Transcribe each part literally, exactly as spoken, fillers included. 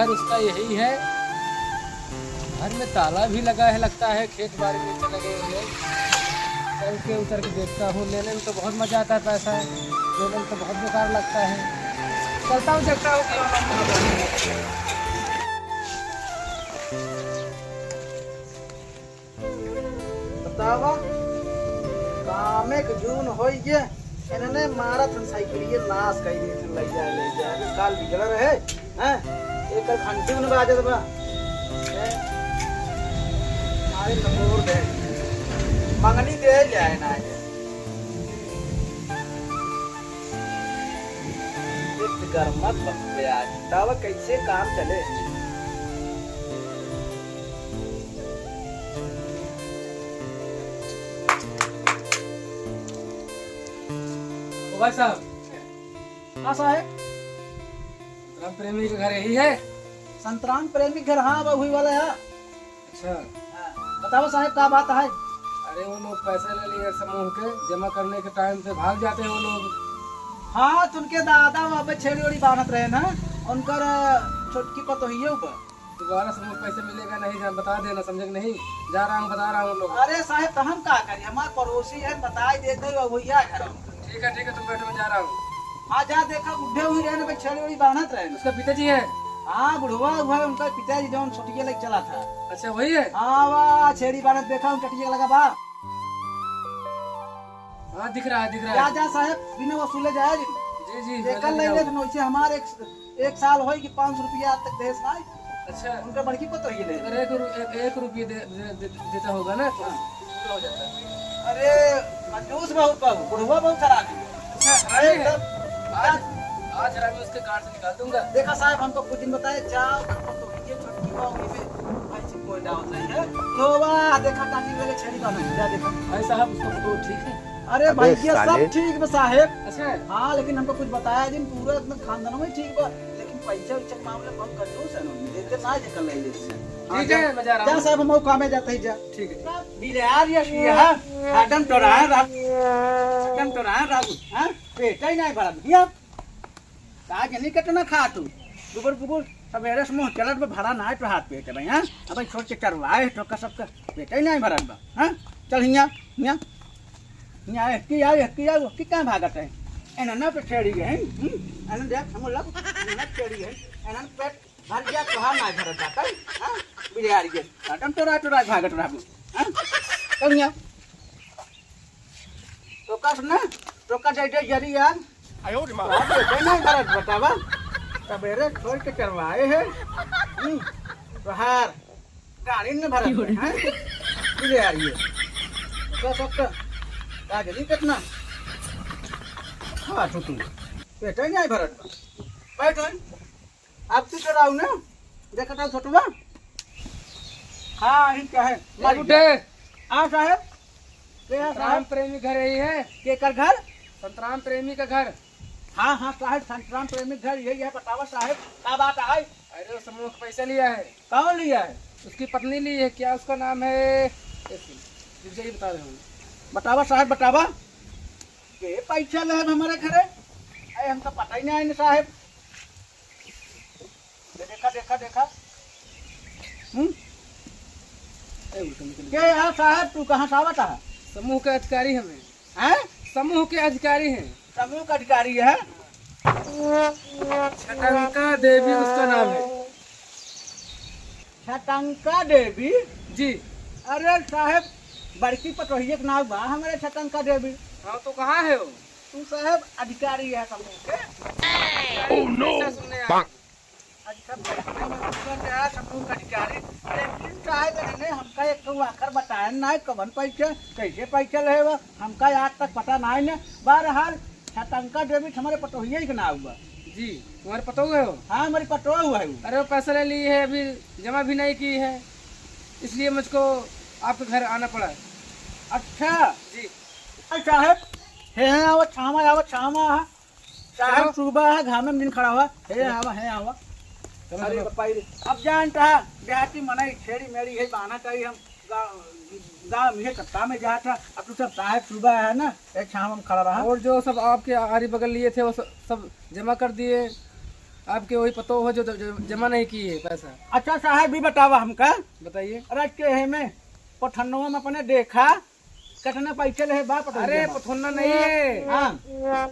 उसका यही है, घर में ताला भी लगा है, लगता है खेत बाड़ी में चले गए होंगे। चल के उतर के देखता हूँ, लेने में तो बहुत मजा आता है पैसा, देने में तो बहुत बेकार लगता है। चलता हूँ, देखता हूँ क्या होता है। बतावा, कामे के जून होई गे, इन्हने मारत हन साइकिलिये नाश कई देत हन, लई जाए, लई जाए, काल बिगड़ रहे, हैं? एकर घंटी उन बाजत बा, हैं? मारे लंगोर दे, मंगनी दे जाए ना जाए। एक गरमत बा, बतावा कैसे काम चले। ओ भाई साहब। हाँ साहेब। राम प्रेमी के घर यही है? संतराम प्रेमी के घर, हाँ, वही वाला है। अच्छा। हाँ, बताओ साहेब, का बात है? अरे, वो लोग पैसा ले लिए समूह के, जमा करने के टाइम पे भाग जाते हैं वो लोग। हाँ, तो उनके दादा वहाँ पे छेड़ी ओड़ी बांधत रहे ना, उनकर, अ, छोटकी पतोहियो पर। दोबारा से मुझे पैसे मिलेगा नहीं, जान बता देना, समझे कि नहीं? जा रहा हूँ, बता रहा हूँ लोग। अरे साहेब, तो हम का करी? हमार पड़ोसी है, बताई देते हो, भैया घर हम। ठीक है, ठीक है, तुम बैठो, मैं जा रहा हूँ। हाँ, जा देखा, बुढ़े हुई रहे ना, छेड़ी उड़ी बांधत रहे ना। उसका पिताजी है? हाँ, बुढ़वा हुआ है, उनका पिताजी जौन छोटिया लेके चला था। अच्छा, वही है? हाँ, वाह, छेड़ी बांधत देखा, उन टटिया लगा बा। हाँ, दिख रहा है, दिख रहा जा, है। जा साहेब, बिना वसूले जाए जी। जी, जी, एकर मैं ले जाऊँ। ले, तो नोचे हमार एक, एक साल होई कि पाँच सौ रुपया आज तक देस ना। अच्छा। उनका बड़की पतोहिए ले। अगर एक रु-, एक, एक रुपये दे, दे, दे, देता होगा ना, तो हाँ। पूरा हो जाता। अरे, कंजूस बहुत बाबू, बुढ़वा बहुत खराब है। अच्छा, हरामी है। एकदम। आज, आज हरामी उसके गांड से निकाल दूंगा। देखा साहेब, हमको कुछ दिन बताए, जा, हमको तो ये छोटकी बाबू में भाई जी कोई डाउट नहीं है। लो बा, देखा काटी लगे छेड़ी बांधा, जा देखा। भाई साहब, उसको तो ठीक है। अरे अबे भैया, सब साले। ठीक बा साहेब। अच्छा। हाँ, लेकिन हमको कुछ बताया जिन, पूरा एकदम खानदान में ठीक बा, लेकिन पैसा वैसा के मामले में बहुत कंजूस है ना, देते ना जे कर ले लेते हैं। हाँ, ठीक है, जा, मैं जा रहा जा हूँ। साहब, हम कामे जाते ही जा। ठीक है। बिलार ये किया है, हटम तो रहा है, हटम तो रहा है, हाँ, पेट ही नहीं भरा भैया। का जनी कितना खा तू? दुबुर बुबुर सबेरे से मुँह चलत बा, भरा नाय तो हाथ पेट में, हाँ? अब छोट के चरवाए तो का सबका पेट ही नहीं भरत बा, हाँ? चल हियाँ, हियाँ, हियाँ, एक की आओ, एक की आओ, की कहाँ भागत है? एना ना तो छेड़ी है, हम्म? एना देख, हम लोग, एना छेड़ी है, एना पेट भर गया, तो हाँ नहीं भरत बा, हाँ? बिलार ये, खत्म तो रात रात भागत रहबू, हाँ? चल हियाँ। तोका से ना, तोका दे दे जरी यार। आयो रे माँ। तोहार पेटे नहीं भरत बतावा। सबेरे छोड़ के चरवाए है। हम्म, तोहार गाड़ी न भरत है, हैं? तू ले आ रही है। तोका सबका काजली कितना? हाँ, तू, तू। पेटे नहीं भरत बा। बैठ, बैठ। अब तू चलाऊ ना, देखत हूँ फोटोवा। हाँ, ही क्या है? ए, बुड्ढे। हाँ, साहेब। के है, साहेब? संतराम प्रेमी घर यही है। केकर घर? संतराम प्रेमी का घर। हाँ, हाँ, साहेब, संतराम प्रेमी घर यही है। बतावा, साहेब, का बात है? अरे, वो समूह का पैसा लिया है। कौन लिया है? उसकी पत्नी ली है। क्या उसका नाम है? एक मिनट, रुक जाइए, बता रहे हूँ। बतावा, साहेब, बतावा। के पैसा ले है हमारे घरे? अरे, हमका पता ही नहीं है ना, साहेब। ये देखा, देखा, देखा। हम्म? ए, उल्टा निकल के गया। यहाँ साहब, तू कहाँ से आवत है? समूह के अधिकारी हमें। हैं? समूह के अधिकारी हैं। समूह के अधिकारी है? छटंका देवी उसका नाम है। छटंका देवी? जी। अरे साहब, बड़की पतोहिए के नाम बा हमारे छटंका देवी। हाँ, तो कहाँ है वो? तू साहब अधिकारी है समूह के। Oh, no! अच्छा, समूह का अधिकारी, लेकिन साहब इन्होंने हमका एक ठो आखर बताया ना, कवन पैसा, कैसे पैसा लेवा, हमका आज तक पता ना है ना। बहरहाल, छटंका देवी हमारे पतोहिया के नाम हुआ। जी, तुम्हारे पतोह है वो? हाँ, हमारी पतोह हुआ है वो। अरे, वो पैसा ले ली है, अभी जमा भी नहीं की है, इसलिए मुझको आपके घर आना पड़ा। अच्छा। जी। अरे साहब, हे, हे, आवा, छामा, आवा, छामा, हाँ। साहब, चलो। सुबह है, घामे में दिन खड़ा हुआ। हे, चलो। आवा, हे, आवा। चलो, अरे, चलो। बापा रे। अब जानता है, देहाती मनई, छेड़ी मेड़ी है, बहाना चाहिए हम। गाँव, गाँव में ये कत्ता में जाता, अब तो सब साहब सुबह है ना, ए, छामा में खड़ा रहा। और जो सब आपके आरी बगल लिए थे, वो सब, सब जमा कर दिए। आपके वही पतो हो जो, जो, जो जमा नहीं किए पैसा। अच्छा साहेब, भी बतावा हमका। बताइए। अरे के है में पथन्नवा में अपने देखा, कितना पैसे लेहे बा पटोहिया अरे, में? पथोन्ना नहीं है। हाँ।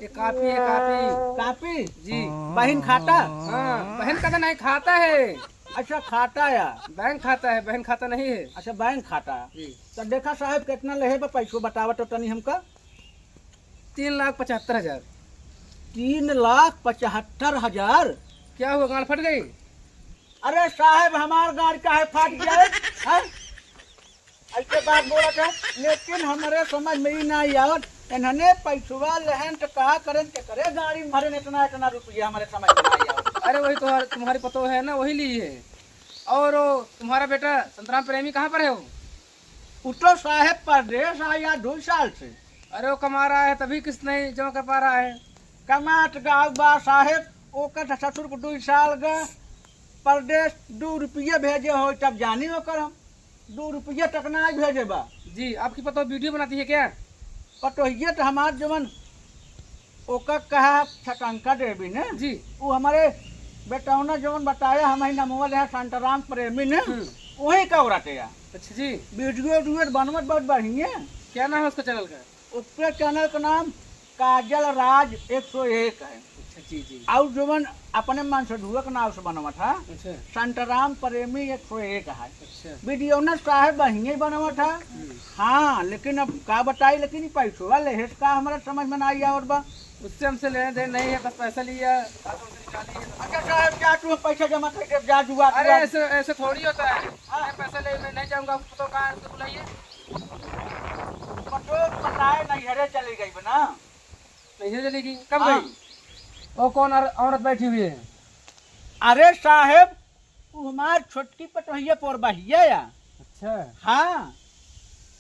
ये कापी है, कापी। कापी? जी। बहिन खाता? हाँ, बहिन खाता नहीं, खाता है। अच्छा, खाता है। बैंक खाता है, बहिन खाता नहीं है। अच्छा, बैंक खाता। जी। तो देखा साहेब, कितना लेहे बा पैसो, बतावा तो तनी हमका। तीन लाख पचहत्तर हजार। तीन लाख पचहत्तर हजार? क्या हुआ, गांड फट गई? अरे साहेब, हमार गांड काहे फाट जाए? हैं? ऐसे बात बोलत है, लेकिन हमरे समझ में ई ना आवत, इन्हने पैसवा लेहन त का करेन, के करे गाड़ी में भरेन इतना, इतना रुपया, हमरे समझ में ना आवत। अरे वही तुम्हार-, तुम्हारी पतोह है ना, वही ली है। और वो तुम्हारा बेटा संतराम प्रेमी कहाँ पर है वो? उ तो साहेब परदेस आया दो साल से। अरे वो कमा रहा है तभी किस्त नहीं जमा कर पा रहा है। कमात गाँव बा साहेब, ओकर ससुर को दो साल गा परदेस दो रुपया भेजे हो तब जानी ओकर हम। दो रुपया तक ना भेजे बा। जी, आपकी पतोह वीडियो बनाती है क्या? पतोहिए तो हमार जवन ओका कहा छटंका देवी ने, जी। वो हमारे बेटौना जवन बताया, हम ही नमवा ले शांताराम प्रेमी ने, हम्म। वही का औरत है। अच्छा जी। वीडियो उडियो बनवत बहुत बढ़िया। क्या नाम है उसका चैनल का? ओकरे चैनल का नाम काजल राज एक सौ एक है। अच्छा, जी, जी। और जवन अपने मन से धुआ के नाम से बनवत है, अच्छा। संतराम प्रेमी एक सौ एक है। अच्छा। वीडियो ना साहेब बहिने बनवत है। हम्म। हाँ, लेकिन अब का बताई, लेकिन ई पैसवा लेहे से का हमरा समझ में ना आवत बा। उससे हमसे लेने देने नहीं है, बस पैसा लिया, हाथों से निकाली है। अच्छा साहेब, जा तू पैसा जमा कर दे, जा जुआ अरे जुआ। ऐसे, ऐसे थोड़ी होता है। हाँ। मैं पैसा ले, मैं नहीं जाऊंगा, आपको तो कहाँ है, उसको बुलाइए। पटो पटाए नैहरे चली गई बना। नैहरे चली गई? कब हाँ। गई? वो कौन और-, औरत बैठी हुई है? अरे साहेब, वो हमार छोटकी पटोहिया पोरबहिया या। अच्छा। हाँ,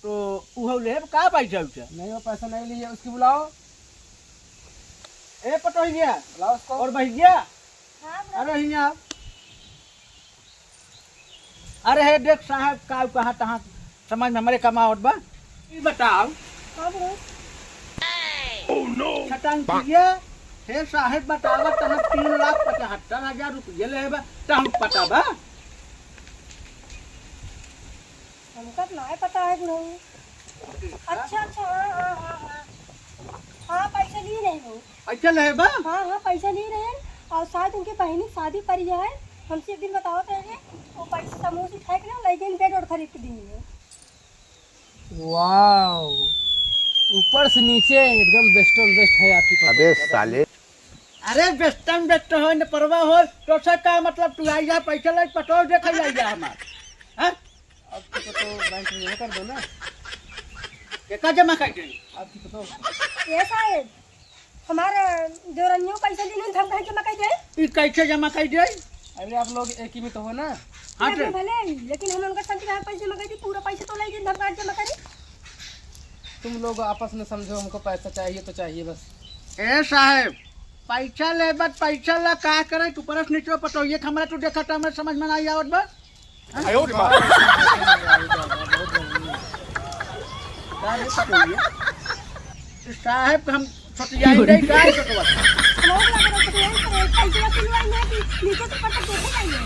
तो उहो लेब का पैसा उठा? नहीं, वो पैसा नहीं लिए, उसकी बुलाओ। ए पटोहिया, बुलाओ उसको। और भैया, हाँ, बुलाओ। अरे हियाँ। अरे हे देख साहब, का कहाँ तहाँ समझ में हमरे कमावत बा। ई बताओ। हाँ, बोलो। छटंकिया, हे साहेब बतावत तहाँ तीन लाख पचहत्तर हजार रुपये लेहे बा, तहाँ पता बा? हमका तो नाय पता है, बुढ़ऊ। अच्छा, अच्छा, हाँ, हाँ, हाँ, हाँ। हाँ, पैसा लिए नहीं हो। पैसा लेहे बा? हाँ, हाँ, पैसा लिए रहे हैं। और शायद उनके बहिनी शादी पड़ी है। हमसे एक दिन बतावत रहे, वो पैसा समोसे खाए के ना, लई गई बेड और खरीद के दी है। वाओ, ऊपर से नीचे एकदम best of best है आपकी पतोह। अबे साले। अरे best of best हो, न परवा हो, तो से का मतलब, तू आई जा पैसा ले, पटोह देख आई जा हमार। हाँ? अब तो, तो बैंक में जमा कर दो ना। केका जमा कर दे? आपकी पतोह। ये साहेब, हमार देवरनियो पैसा ली नहीं, हम कहाँ जमा कर दे? ई कैसे जमा कर दे? अरे आप लोग एक ही में तो हो ना। हाँ, एक में तो। भले ही, लेकिन हम उनका संग कहाँ पैसा जमा कर दी? पूरा पैसा तो ले गई, हम कहाँ जमा करी? तुम लोग आपस में समझो, हमको पैसा चाहिए तो चाहिए बस। ए साहेब, पैसा लेबत, पैसा ला का करे? तू परस नीचे पटोहिए, हमरा तू देखा था, हमरा समझ में नहीं आवत बा। आयो रे माँ। का रे पटोहिया? साहेब के हम सटियाई नहीं, का है सटवा? लोग लग रहे थे, पैसे वसूलवाई ना कि नीचे से पटक देखे जाइए।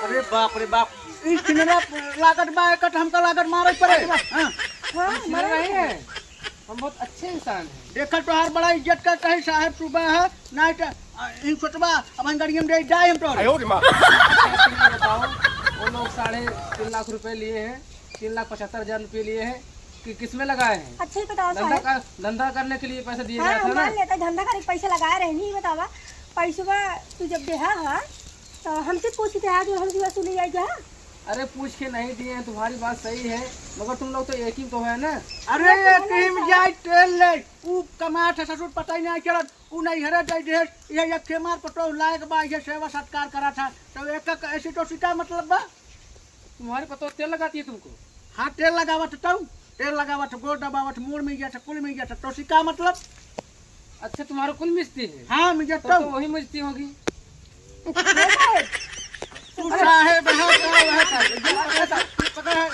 अरे बाप रे बाप, ई छिनरा लागत बा, एकट हमका लागत मारे पड़े। हाँ। हाँ, हम छिनरा मारे नहीं पड़े। है। हम बहुत अच्छे इंसान हैं। देखा तोहार बड़ा इज्जत करता है साहब, सुबह है, नाइट, आ, इन सोचबा, अब हम गाड़िया में दे जाए हम तोहरे। आयो रे माँ। अच्छा, तुम ये बताओ, वो लोग साढ़े तीन लाख रुपए लिए हैं, तीन लाख पचहत्तर हजार रुपये लिए हैं, कि किस में लगाए हैं? अच्छा, ये बताओ धंधा साहब। का, धंधा करने के लिए पैसा दिया हाँ, गया था ना? मान लेता है, धंधा करे के पैसा लगाए रहे, नहीं बतावा, पैसवा तू जब देहा हा, तो हमसे पूछ के आज हमसे वसूली आई जा। अरे पूछ के नहीं दिए हैं, तुम्हारी बात सही है, मगर तुम लोग तो एक ही तो है ना। अरे अरे तो एक ही में जाए तेल ले, ऊ कमात है ससुर, पता ही नहीं चलत, ऊ नहीं हरे दे दे, ये एक के मार पटो लायक बा, ये सेवा सत्कार करा था, तो एक का ऐसी तो सीता मतलब बा। तुम्हारी पतोह तेल लगाती है तुमको? हाँ, तेल लगावत तऊ, तेल लगावत, गोड़ दबावत, मूड़ में जात, कुल में जात, तो सीता मतलब। अच्छा, तुम्हारा कुल मिस्ती है? हाँ, मिजत तो, तो हूँ। वही मिस्ती होगी। तू साहेब है, का है, का है? पकड़ है।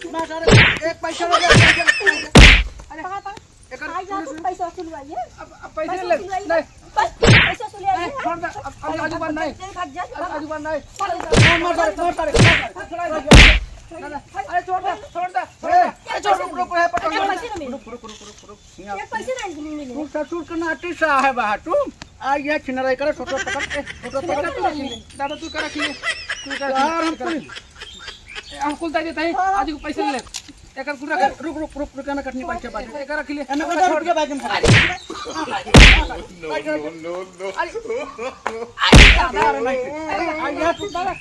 मार, मार, मार, एक पैसा हो गया, एक पैसा। अरे, पकड़, पकड़। एक आई जा, तू पैसा वसूलवाइए। अब, अब पैसे पैसा ले। वसूलवाइए, नहीं। बस, पैसा सुन लिया। नहीं, छोड़ दे, अब, अब आजू बार नहीं। चल, भाग जा। अब आजू बार नहीं। चल, मार, मार, मार, मार, मार, मार, छोड़ा दे। अरे, छोड़ दे, छोड़ दे, छोड़ दे। अरे, छोड़, रुक, रुक, रुक, रुक, पैसे नहीं मिले। रुक, रुक, रुक, रुक, रुक। ये पैसे नहीं मिले। तू ससुर के नाती साहेब है तू। आ, ये छिनराई करे, छोटो पकड़ के, छोटो पकड़ के रख ले। दादा, तू का रख ले? तू का रख ले? यार, हम कुल, हम कुल दे देते हैं। आज को पैसे ले। एकर कुल रख। रुक, रुक, रुक, रुक, ना कटनी पैसे बाटे। एकर रख ले। एमे को रुपया बाटे में खा। No, no, no, no। अरे, अरे, दादा, अरे, नहीं। अरे, आ, ये तू दादा।